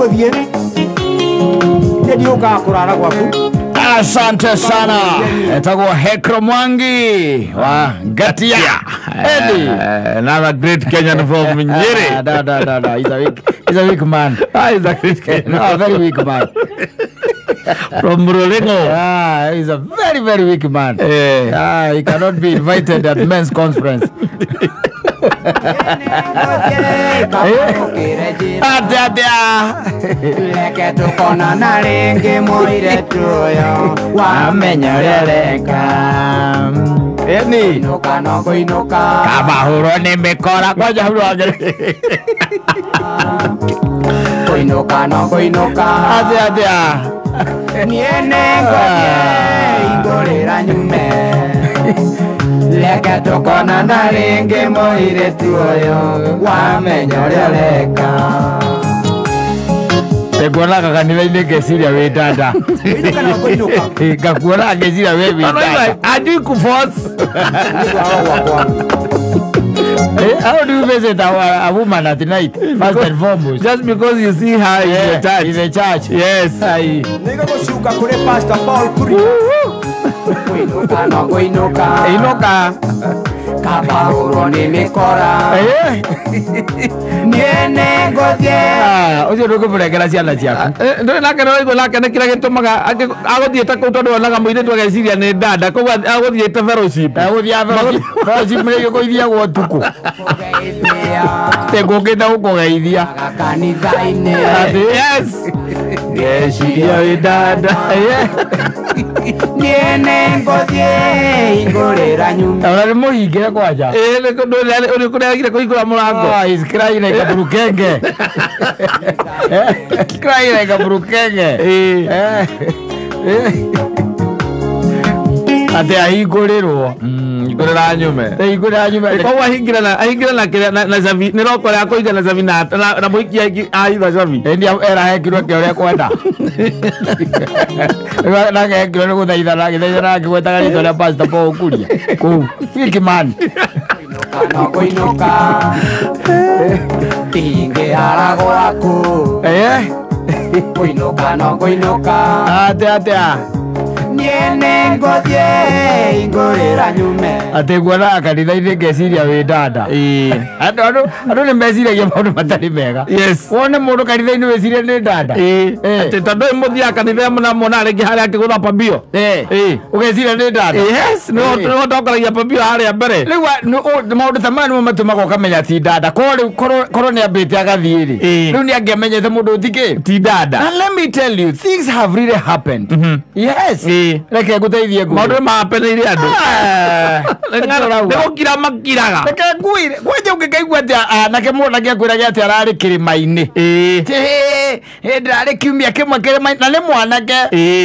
Nĩngũthiĩ ndiũkaga kũrara gwaku. Asante sana. Etagwo Hekro Mwangi wa Ngatia. Eddie. Another great Kenyan from Nyeri. No, no, no, no. He's a weak man. Ah, he's a great Kenyan. No, a very weak man. From Ruringo. Ah, he's a very, very weak man. Eh. Ah, he cannot be invited at men's conference. Atia, atia. Reke tũkonana rĩngĩ mũirĩtu ũyũ wamenya ũrĩa ũreka. Eni. Kũinũka no kũinũka. Kabahũrwo nĩ mĩkora kwanja hau wangere. Kũinũka no kũinũka. Atia, atia. Niĩ nĩngũthiĩ hingũrĩra nyume. Reke tũkonana rĩngĩ mũirĩtu ũyũ wamenya ũrĩa ũreka. Nguonaga kanitha-inĩ ngeciria wĩ dada. Kũinũka no kũinũka. Ngakuona ngeciria wĩ dada. Ajui kuforce. How do you visit a woman at night? First and foremost. Just because you see her in the church. In the church. Yes. Nĩngũgũcuka kũrĩ Pastor Paul Kuria. Kũinũka no kũinũka. Inũka. Kabahũrwo nĩ mĩkora. Niĩ nĩngũthiĩ. Ũcio ndũkũmũrengera ciana ciaku. Ndũrĩ nake nĩwaigua nake nĩ kĩrĩa gĩtũmaga agũthiĩte kũu tondũ onaga mũirĩtu ageciria nĩ dada koguo agũthiĩte fellowship. Agũthiaga fellowship nĩ gĩkũithiagwo ũtukũ. Kũgeithia. Ngũkĩte gũkũgeithia. Kanitha-inĩ. Yes. Ngeciria wĩ dada. Niĩ nĩngũthiĩ hingũrĩra nyume. Ona nĩ mũhingĩre kwanja. Ĩĩ kũrĩa agire kũhingũra mũrango. Ah, he's crying like a burukenge. Crying like a burukenge. Ate ahingũrĩrwo. Hingũrĩra nyume. Hingũrĩra nyume. Koguo ahingĩra na ahingĩra na kĩrĩa na cabi nĩ roko rĩa kũiga na cabi na na mũikia ahitha cabi. Ĩndi erahekirwo ke ũrĩa kwenda. Nake hekirwo nĩ gũthaithana agĩthaithana akĩgwetaga rĩtwa rĩa Pastor Paul Kuria. Kũu. Weak man. Kũinũka no kũinũka. Ndingĩara gwaku. Kũinũka no kũinũka. Atia, atia. Niĩ nĩngũthiĩ hingũrĩra nyume. Atĩ nguonaga kanitha-inĩ ngeciria wĩ dada. Andũ nĩ meciragia maũndũ matarĩ mega. Yes. Wone mũndũ kanitha-inĩ wĩcirie nĩ dada. Atĩ tondũ mũthiaga kanitha mũnamuona rĩngĩ harĩa akĩgũtha pambio. Ũgeciria nĩ dada. Yes, nĩwe ũtongoragia pambio harĩa mbere. Rĩu maũndũ ta maya nĩmo matũmaga ũkamenya ti dada. Korwo rĩu korwo nĩ ambĩte agathiĩ rĩ. Rĩu nĩ angĩamenyete mũndũ ti kĩ? Ti dada. And let me tell you, things have really happened. Yes. Reke ngũteithie ngwĩre. Maũndũ mahapeneire andũ. Nĩ gũkira makiraga. Reke ngwĩre kwanja ũngĩkaigua atĩ anake mwanake akwĩrage atĩ ararĩ kĩrĩma-inĩ. Ndĩrarĩ kiumia kĩmwe kĩrĩma-inĩ na nĩ mwanake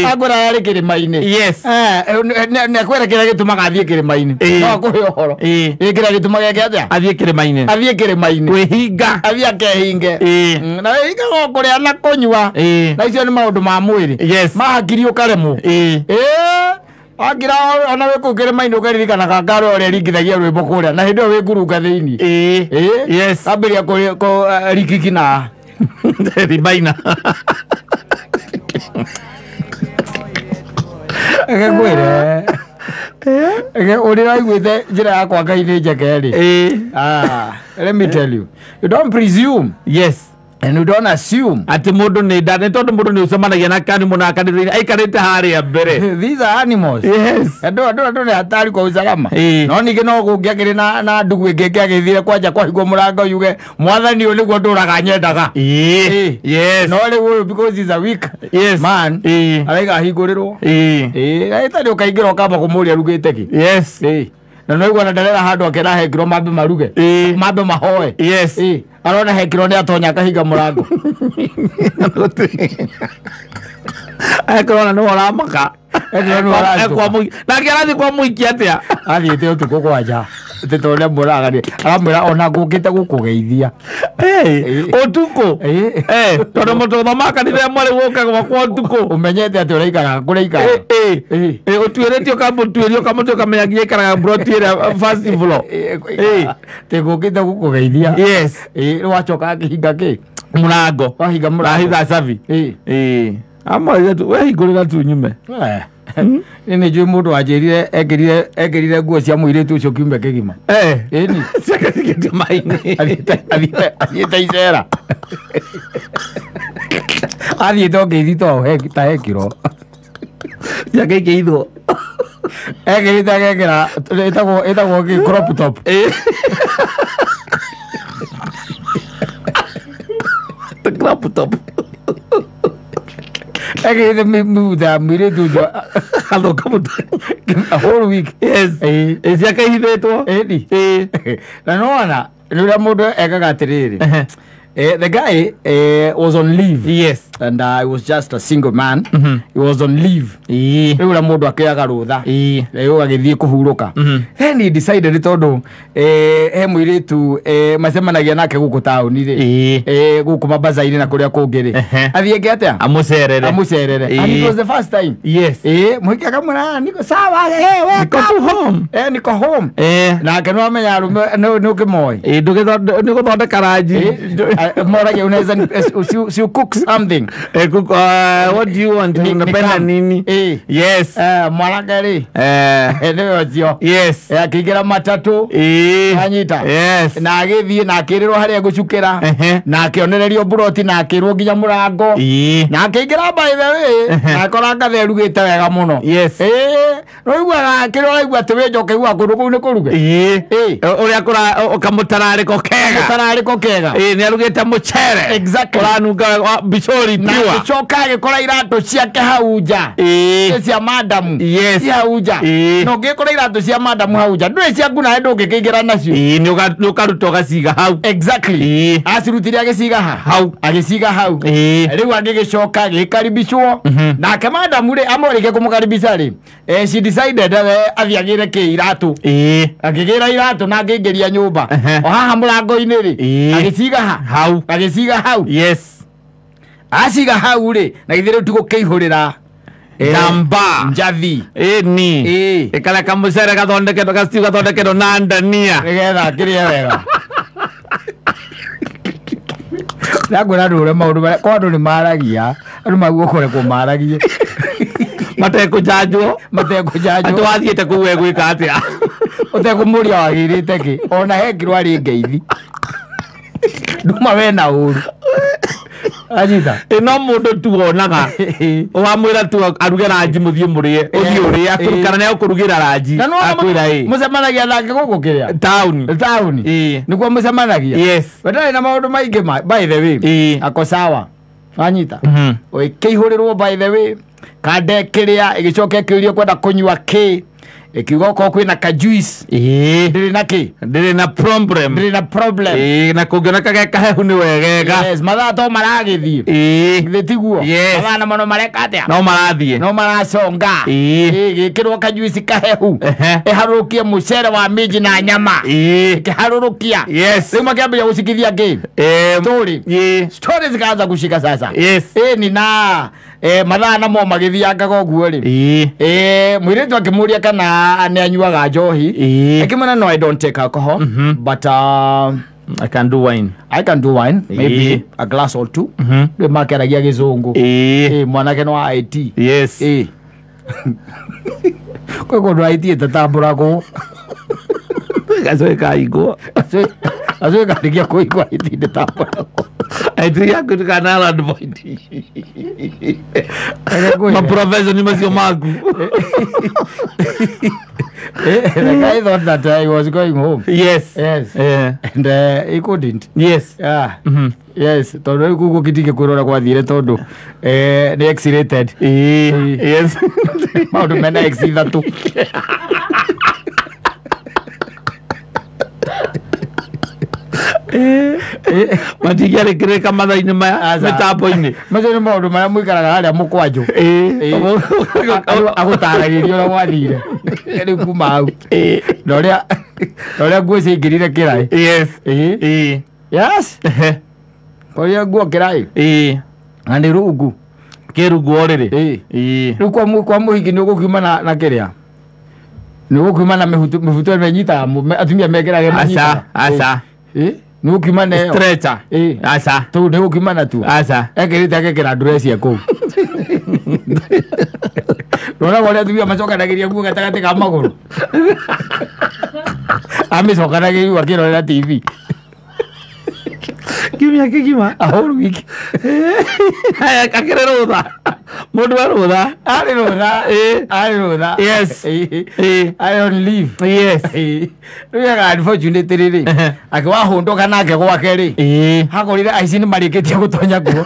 akwĩra ararĩ kĩrĩma-inĩ. Yes. Nĩ akwĩra kĩrĩa gĩtũmaga athiĩ kĩrĩma-inĩ. No akũhe ũhoro. Kĩrĩa gĩtũmaga eke atĩa? Athiĩ kĩrĩma-inĩ. Athiĩ kĩrĩma-inĩ. Kwĩhinga. Athiĩ akehinge. Na wĩhinga o kũrĩa na kũnyua. Na icio nĩ maũndũ ma mwĩrĩ. Yes. Ma hakiri ũkaremwo. Wakira ona wĩ kũu kĩrĩma-inĩ ũkaririkana kangaro ũrĩa ringithagia rwĩmbo kũrĩa na hĩndĩ ĩyo wĩ ngurunga thĩinĩ. Yes. Ambĩrĩria rikiki na ribaina. Reke ngwĩre. Reke ũrĩa waiguĩte njĩra yakwa Ngai nĩ njeke rĩ. Let me tell you. You don't presume. Yes. And you don't assume. Atĩ mũndũ nĩ nda nĩ tondũ mũndũ nĩ ũcemanagia na kani mũno kanitha-inĩ aikarĩte harĩa mbere. These are animals. Yes. Andũ nĩ hatari kwa usalama. No ningĩ no kũngĩakĩrĩ na ndugu ĩngĩ ĩngĩagĩthire kwanja kwahingwo mũrango yuge mwathani ũyũ nĩguo ndũraga nyendaga. Yes. No rĩu ũyũ because he's a weak man. Araiga ahingũrĩrwo. Ĩtarĩ ũkaingĩra ũkamba kũmũria arugĩte kĩ. Yes. Na no igua na ndarera handũ akĩra hekirwo mambe maruge. Mambe mahoe. Yes. Arona hekirwo nĩ atonya akahinga mũrango. Hekirwo na nĩwe ũramaka. Hekirwo nĩwe ũrahĩtũka. Nake arathiĩ kwa mũikia atĩa? Athiĩte ũtukũ kwanja. Atĩ tondũ nĩ amwĩraga nĩ aramwĩra ona ngũkĩte gũkũgeithia. Ũtukũ? Tondũ mũtũthomaga kanitha ĩmwe rĩu ũke gwakwa ũtukũ. Ũmenyete atĩ ũraikara kũrĩa aikaraga. Ũtuĩrĩtio ũkamũtuĩria ũkamũtua ũkamenya nginya aikaraga mburoti ĩrĩa first floor. Atĩ ngũkĩte gũkũgeithia. Yes. Rĩu acoka akĩhinga kĩ? Mũrango. Wahinga mũrango. Wahitha cabi. Ĩĩ. Ĩĩ. Amorire tu we hingũrĩra tu nyume. Nĩ nĩ njũĩ mũndũ wanjĩrire ekĩrire nguo cia mũirĩtu ũcio kiumia kĩgima. Ĩni. Ciake cikĩtio maĩ-inĩ. Athiĩte icera. Athiĩte o ngeithi ta hekiro. Ciake ikĩithwo. Ekĩrĩte agekĩra ĩtagwo kĩ crop top. The crop top. Ekĩrĩte mĩbuto ya mũirĩtu ũcio Athũka mũtwe. a whole week. Yes. Ĩĩ. Ciake ihithĩtwo. Ĩni. Ĩĩ. Na nĩwona nĩ ũrĩa mũndũ ekaga atĩrĩrĩ. The guy was on leave. Yes. And I was just a single man. He was on leave. Ĩĩ. Rĩu ũrĩa mũndũ akĩoyaga rũtha. Ĩĩ. Rĩu agĩthiĩ kũhurũka. Then he decided tondũ he mũirĩtu macemanagia nake gũkũ taũni rĩ. Ĩĩ. Gũkũ mabazainĩ na kũrĩa kũngĩ rĩ. Athiĩ eke atĩa? Amũcerere. Amũcerere. And it was the first time. Yes. Ĩĩ, mũhiki akamwĩra, niko sawa, Niko tu home. Niko home. Nake no amenya arũme nĩ ũkĩmoĩ. Ĩĩ, nĩ gũthondeka ranji. Moragia unaweza si cook something. What do you want? Unapenda nini? Yes. Mwanake rĩ. Nĩwe ũcio. Yes. Akĩingĩra matatũ. Anyita. Yes. Na agĩthiĩ na akĩrĩrwo harĩa egũcukĩra. Na akĩonererio mburoti na akĩrwo nginya mũrango. Na akĩingĩra by the way. Na akora ngathe ĩrugĩte wega mũno. Yes. No ũiguaga kĩrĩa ũraigua atĩ wĩ njoka ĩiguaga kũndũ kũu nĩ kũruge. Ũrĩa kamũtararĩko kega. Mũtararĩko kega. Nĩ arugĩte mũcere. Exactly. Ũranunga bicori Na pure. agĩcoka agĩkora iratũ ciake hau nja. Cia madamu. Yes. Ci hau nja. Na ũngĩkora iratũ cia madamu hau nja ndũrĩ ciaku nawe ndũngĩkĩingĩra nacio. Nĩ ũkaruta ũgaciga hau. Exactly. Acirutire agĩciga ha? Hau. Agĩciga hau. Rĩu agĩgĩcoka agĩkaribicwo. Nake madamu rĩ amorĩkia kũmũkaribica rĩ. She decided athiĩ agĩre kĩ iratũ. Akĩgĩra iratũ na akĩingĩria nyũmba. O haha mũrango-inĩ rĩ. Agĩciga ha? Hau. Agĩciga hau. Yes. Aciga hau rĩ na githĩ rĩu tigũkĩihũrĩra Njamba. Njathi. Ĩni. Ĩkarĩa kamũcere gathondeketwo gaciu gathondeketwo na ndania. Nĩgetha akĩrĩe wega. Ndangwĩra andũ ũrĩa maũndũ marĩa kwa andũ nĩ maragia andũ maguo kũrekwo maragie. Matekũnjanjwo. Matekũnjanjwo. Atĩ wathiĩte kũu egwĩka atĩa? Ũtekũmũria wagĩrĩte kĩ ona hekirwo arĩ ngeithi. Nduma we na ũru. Anyita. No mũndũ tu wonaga. Wamwĩra tu aruge ranji mũthiĩ mũrĩe. Ũthiĩ ũrĩe kana nĩ egũkũrugĩra ranji. Akwĩra ĩ. Mũcemanagia nake gũkũ kĩrĩa? Taũni. Taũni. Nĩkuo mũcemanagia? Yes. We ndarĩ na maũndũ maingĩ by the way. Ako sawa. Anyita. Ĩkĩihũrĩrwo by the way. Kande kĩrĩa ĩgĩcoka ĩkĩũrio kwenda kũnyua kĩ. Ĩkiuga okorwo kwĩna ka juice. Ndĩrĩ na kĩ? Ndĩrĩ na problem. Ndĩrĩ na problem. Na kũngĩoneka ge kahehu nĩ wegega. Yes, mathaa to maragĩthiĩ. Githĩ tiguo? Yes. Mathaa namo no mareka atĩa? No marathiĩ. No maraconga. Gĩkĩrwo ka juice kahehu. Ĩharũrũkie mũcere wa minji na nyama. Ĩkĩharũrũkia. Yes. Rĩu makĩambĩrĩria gũcikithia kĩ? Story. Story zikaanza kushika sasa. Yes. Ni na mathaa namo magĩthiangaga ũguo rĩ. Mũirĩtu akĩmũria kana nĩ anyuaga njohi. Akĩmwĩra no, I don't take alcohol. But I can do wine. I can do wine. Maybe a glass or two. Rĩu makĩaragia gĩcũngũ. Mwanake nĩ wa IT. Yes. Kwĩ kũndũ IT ĩtatambũragwo. Gacũĩ kaigwo. Gacũĩ karĩkia kũigwo IT ndĩtambũragwo. IT yaku ndĩkana land point. Maprofessor nĩ macio maku. The guy thought that I was going home. Yes. Yes. And he couldn't. Yes. Yeah. Yes. Tondũ rĩu kũu gũkĩtige kwĩrora gwathire tondũ nĩ X-rated. Yes. Maũndũ mena X ithatũ. Matingĩarĩkĩrĩka mathaa-inĩ maya mĩtambo-inĩ. Macio nĩ maũndũ marĩa mũikaraga harĩa mũkwanjũ. Agũtaragĩria ũrĩa gwathire. Rĩu kuma hau. Na ũrĩa nguo ciaingĩrire kĩraĩ. Yes. Yes. Ũrĩa nguo kĩraĩ. Na nĩ rungu. Kĩrungu o rĩrĩ. Rĩu kwa mũhiki nĩ ũgũkiuma na kĩrĩa? Nĩ ũgũkiuma na mĩbuto ĩmwe ĩnyitaga atumia mekĩraga manyitaga. Aca. Aca. Nĩ ũkiuma nayo. Stretcher. Ĩĩ. Aca. Tũu nĩ ũkiuma natuo. Aca. Ekĩrĩte agekĩra dress ya kũu. Rora ũrĩa atumia macokanagĩria nguo gatagatĩ ka magũrũ. Amĩcokanagĩria akĩrorera TV. Kiumia kĩgima. A whole week. Akĩrĩ rũtha. Mũndũ wa rũtha. Arĩ rũtha. Ĩĩ. Arĩ rũtha. Yes. Ĩĩ. Ĩĩ. Arĩ on leave. Yes. Ĩĩ. Rĩu ega unfortunately rĩ, akĩwahũndũka nake gwake rĩ, Ĩĩ. hakorire aici nĩ marĩkĩtie gũtonya kuo.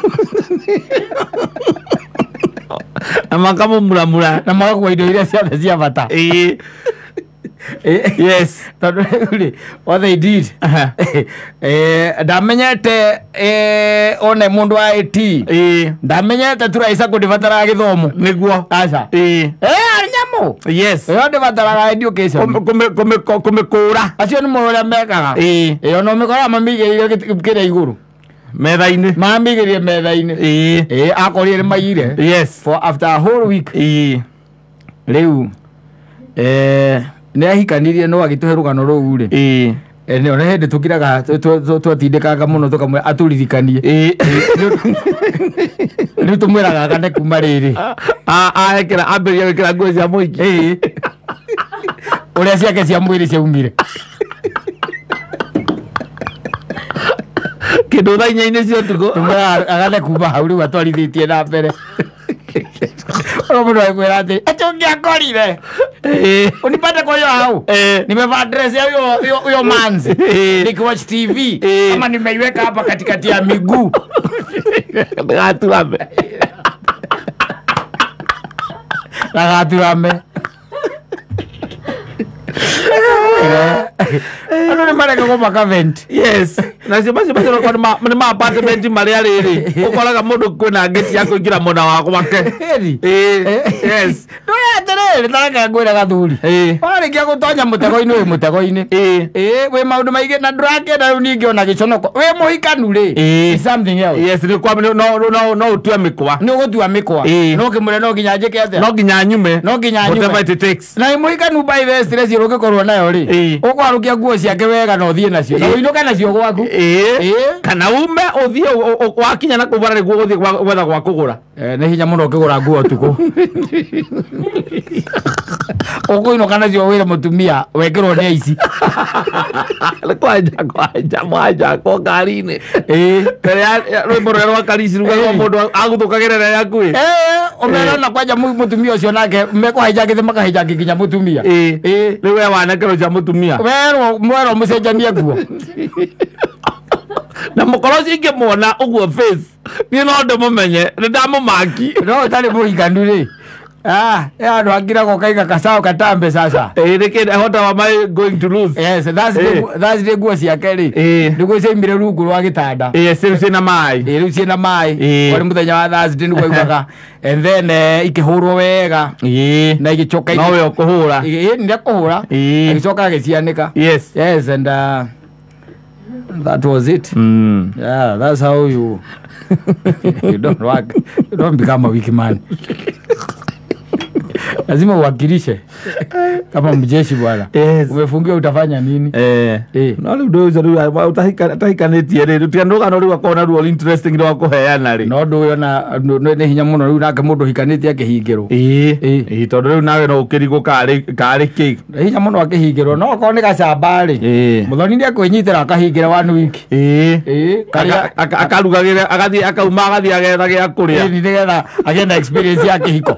Na makamũmuramura. Na magakua indo iria ciothe cia bata. Ĩĩ. Ĩĩ. Yes. Tondũ rĩu rĩ, what they did, ndamenyete one mũndũ wa IT. Ĩĩ. Ndamenyete turaica kũndĩbataraga gĩthomo. Nĩguo. Aca. Ĩĩ. Nyamũ. Yes. Ĩyo ndĩbataraga education. Kũmĩkũra. Acio nĩ ũrĩa mekaga. Ĩĩ. Ĩyo no mĩkoraga mamĩigĩrĩire kĩrĩa igũrũ. Metha-inĩ. Mamĩigĩrĩire metha-inĩ. Ĩĩ. Ĩĩ, akorire nĩ maiyire. Yes. For after a whole week. Ĩĩ. Rĩu nĩ ahikanirie no agĩtũhe rũgano rũu rĩ. Ĩĩ. Nĩ ona hĩndĩ tũkiraga twatindĩkanga mũno tũkamwĩra atũririkanie. Ĩĩ. Rĩu tũmwĩraga agane kuma rĩrĩ. Aekĩra ambĩrĩria gwĩkĩra nguo cia mũingĩ. Ĩĩ. Ũrĩa ciake cia mwĩrĩ ciaumire. Kĩndũ thaa inya-inĩ cia ũtukũ. Tũmwĩraga agane kuma hau rĩu atwarithĩtie na mbere. Ũrĩa mũndũ agĩkwĩra atĩ ati ũngĩakorire Ĩĩ. unipate kwa hiyo hau. Ĩĩ. Nimevaa dress ya huyo manzi. Ĩĩ. Nikiwatch TV Ĩĩ. kama nimeiweka hapa katikati ya miguu. Ndagaturame. Ndagaturame. Andũ nĩ marekagwo makavent. Yes. Nacio macio macio nĩ ma apartment marĩa rĩrĩ ũkoraga mũndũ kwĩna ngĩti ya kũingĩra mwena wa gwake. Ĩri. Ĩĩ. Yes. Ndũrĩ atĩrĩrĩ tareke ngwĩre gathuri. Ĩĩ. Warĩkia gũtonya mũtego-inĩ wĩ mũtego-inĩ. Ĩĩ. Ĩĩ, wĩ maũndũ maingĩ na ndũrakĩenda rĩu ningĩ ona gĩconoko. Wĩ mũhikanu rĩ. Ĩĩ. It's something else. Yes, nĩ kwa no ũtue mĩkwa. Nĩ ũgũtua mĩkwa. Ĩĩ. No kĩmwĩre no nginya njĩke atĩa? No nginya nyume. No nginya nyume. Whatever it takes. Na wĩ mũhikanu by the stress ĩrĩa ũngĩkorwo nayo rĩ. Ĩĩ. Ũkwarũkia nguo ciake wega na ũthiĩ nacio. Na ũinũke nacio gwaku. Ĩĩ. Ĩĩ. Kana ume ũthiĩ wakinya na kũu bara nĩguo ũthiĩ gwetha gwa kũgũra. Nĩ hinya mũno ũkĩgũra nguo ũtukũ. Ũkũinũka nacio wĩre mũtumia wekĩrwo nĩ aici. Kwanja kwanja mwanja kwa ngari-inĩ. Ĩĩ. Mbere ya rwĩmbo rũrĩa rwa Karici rugagwo mũndũ aguthũkagĩra ĩrĩa yakuĩ. Ĩĩ, ũmera na kwanja mũtumia ũcio nake mekũhaijakĩte makahaijakĩ nginya mũtumia. Ĩĩ. Ĩĩ. Rĩu we wanekerwo cia mũtumia. Werwo mwerwo mũcenjanie nguo. Na mũkorwo ũcio ingĩmuona ũguo face niĩ no ndĩmũmenye nĩ ndamũmaki. No ũtarĩ mũhikanu rĩ. Andũ angiraga ũkaiga kacao katambe sasa. Ĩĩ, nĩkĩ what am I going to lose? Yes, that's the nguo ciake rĩ. Ĩĩ. Nĩguo ciaumire rungu rwa gĩtanda. Ĩĩ, rĩu ciĩna maĩ. Ĩĩ, rĩu ciĩna maĩ. Ĩĩ. Kwarĩ mũthenya wa Thursday nĩguo augaga. And then ikĩhũrwo wega. Ĩĩ. Na igĩcoka No we ũkũhũra. Ĩĩ, nĩekũhũra. Ĩĩ. Agĩcoka agĩcianĩka. Yes. Yes, and that was it. Yeah, that's how you you don't work. You don't become a weak man. Lazima uwakilishe kama mjeshi bwana. Yes. Umefungiwa utafanya nini? No rĩu ndũ ũcio rĩu ũtahikanĩtie rĩ tiga rũgano rĩu akorwo naruo interesting rwa kũheana rĩ. No ndũ ũyũ na nĩ hinya mũno rĩu nake mũndũ ũhikanĩtie akĩhingĩrwo. Ĩĩ. Ĩĩ, tondũ rĩu nawe no ũkĩrigwo karĩ kĩ. Nĩ hinya mũno akĩhingĩrwo no okorwo nĩ gacamba rĩ. Ĩĩ. Mũthoni nĩ ekwĩnyitĩra akahingĩra one week. Ĩĩ. Ĩĩ, karĩa Akarugagĩra agathiĩ akauma agathiĩ agetha gĩa kũrĩa. Ĩĩ, nĩgetha agĩe na experience ya kĩhiko.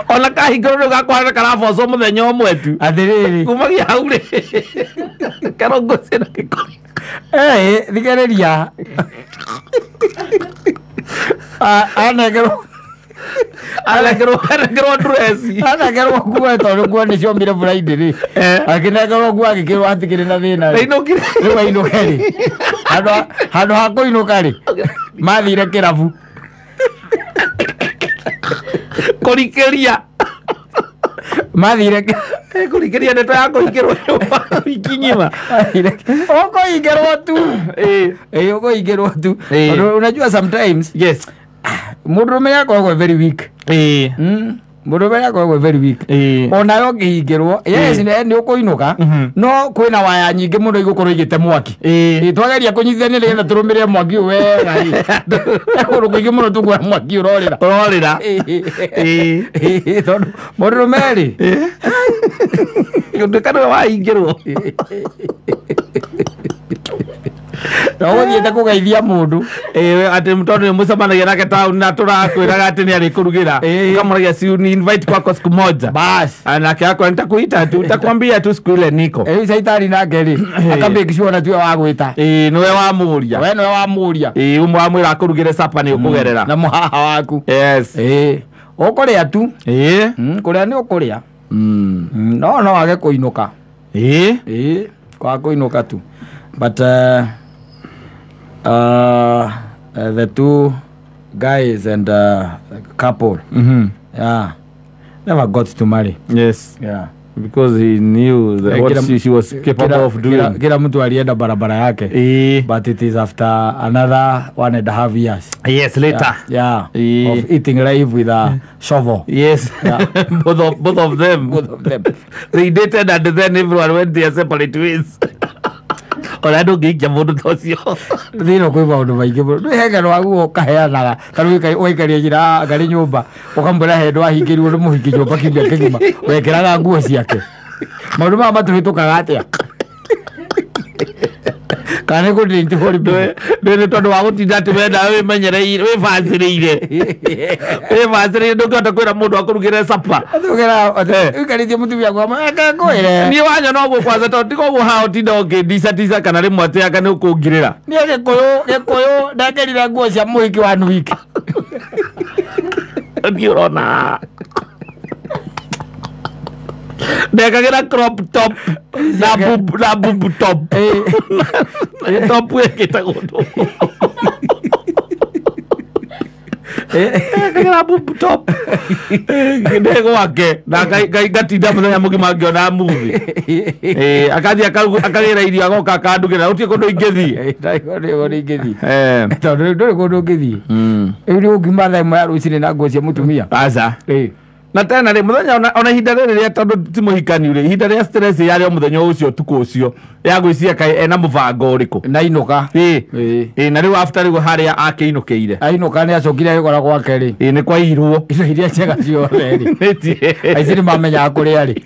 Ona kahingĩrwo rĩu gakwarana karabocwo mũthenya ũmwe tu. Atĩrĩrĩ. Kumagia hau rĩ. Karongo ciĩna gĩko. Ĩĩ, thikĩrĩria. Anengerwo Anengerwo dress. Anengerwo nguo tondũ nguo nĩ ciomire Friday rĩ. Akĩnengerwo nguo agĩkĩrwo hatikĩrĩ na thĩna rĩ. Ainũkire. Rĩu ainũke rĩ. Handũ ha kũinũka rĩ. Mathire kĩrabu. Kũrikĩria. Mathire Kũrikĩria ndeto ya kũhingĩrwo wiki ng'ima. Ũkũhingĩrwo tu. Ĩĩ, ũkũhingĩrwo tu. Tondũ unajua sometimes Yes. mũndũrũme akoragwo very weak. Ĩĩ. Mũndũrũme akoragwo very weak. Ona yo ngĩhingĩrwo, yes, nĩ ũkũinũka, no kwĩna waya nyingĩ mũno igũkorwo igĩte mwaki. Twageria kũnyitithania nĩgetha tũrũmĩrĩre mwaki ũyũ wega ĩ. Kũndũ kũingĩ mũno tũkuona mwaki ũrorĩra. Ũrorĩra. Tondũ mũndũrũme rĩ, Gũtuĩka nĩwe wahingĩrwo. No ũthiĩte kũgeithia mũndũ. Atĩ tondũ nĩmũcemanagia nake taũni na tũrakwĩraga atĩ nĩarĩkũrugĩra. Ũkamũragia si ni invite kwako siku moja. Bas. Nake akwa nitakuita tu, nitakwambia tu siku ile niko. Rĩu caitani nake rĩ, akamake sure ona tiwe wa gwĩta. Nĩwe wamũria. We nĩwe wamũria. Ũmwe wamwĩra akũrugĩre sapa nĩ ũkũgerera. Na mũhaha waku. Yes. Ũkũrĩa tu. Kũrĩa nĩ ũkũrĩa. No no age kũinũka. Kwaga kũinũka tu. But the two guys and couple, yeah, never got to marry. Yes. Yeah. Because he knew that what she was capable of doing. Kila mtu alienda barabara yake. But it is after another 1.5 years. Yes, later. Yeah. Of eating life with a shovel. Yes. Yeah. Both of them. Both of them. They dated and then everyone went their separate ways. Ona ndũngĩikia mũndũ ta ũcio. Thĩna kwĩ maũndũ maingĩ mũno. Ndwĩ he ng'ano waguo ũkaheanaga. Ta rĩu waikaria njĩra ngarĩ nyũmba, ũkamwĩra he ndwahingĩirwo nĩ mũhiki nyũmba kiumia kĩgima, wekĩraga nguo ciake. Maũndũ maya matũhĩtũkaga atĩa? Kana nĩ kũndĩ Nĩ tondũ wa gũtinda atĩ wenda wĩmenyereire, wĩbacĩrĩire. Wĩbacĩrĩire ndũngĩhota kwĩra mũndũ akũrugĩre sapa. Ũikarĩtie mũtumia waku, reke ngwĩre. Niĩ wanyona ũguo kwanza tondũ tiga ũguo haha ũtinda ũkĩndicatica kana rĩmwe atĩ anga nĩ ũkũngirĩra. Niĩ Gĩkũyũ ndekĩrire nguo cia mũhiki wa wiki. Niĩ ũrona. Ndekagĩra crop top na boob top. Top ĩkĩtagwo ndũ. Ndekagĩra boob top. Ndĩ gwake na ngatinda mũthenya mũgima ngĩona movie. Akathiĩ akagĩra irio agoka akandugĩra gũtirĩ kũndũ ingĩthiĩ. Ndũrĩ ingĩthiĩ. Tondũ ndũrĩ kũndũ ũngĩthiĩ. Rĩu nĩ ũngiuma thaa 1 ya rũcinĩ na nguo cia mũtumia. Aca. Na tena rĩ mũthenya ona ihinda rĩrĩ rĩa tondũ ti mũhikani rĩ, ihinda rĩa stress yarĩ o mũthenya ũcio ũtukũ ũcio ya gwĩciria kaĩ ena mũbango ũrĩkũ. Na inũka. Na rĩu after rĩu harĩa akĩinũkĩire. Ainũka nĩ acokire agĩkora gwake rĩ. Nĩ kwairwo. Indo iria njega ciothe rĩ. Aici nĩ mamenyaga kũrĩa rĩ.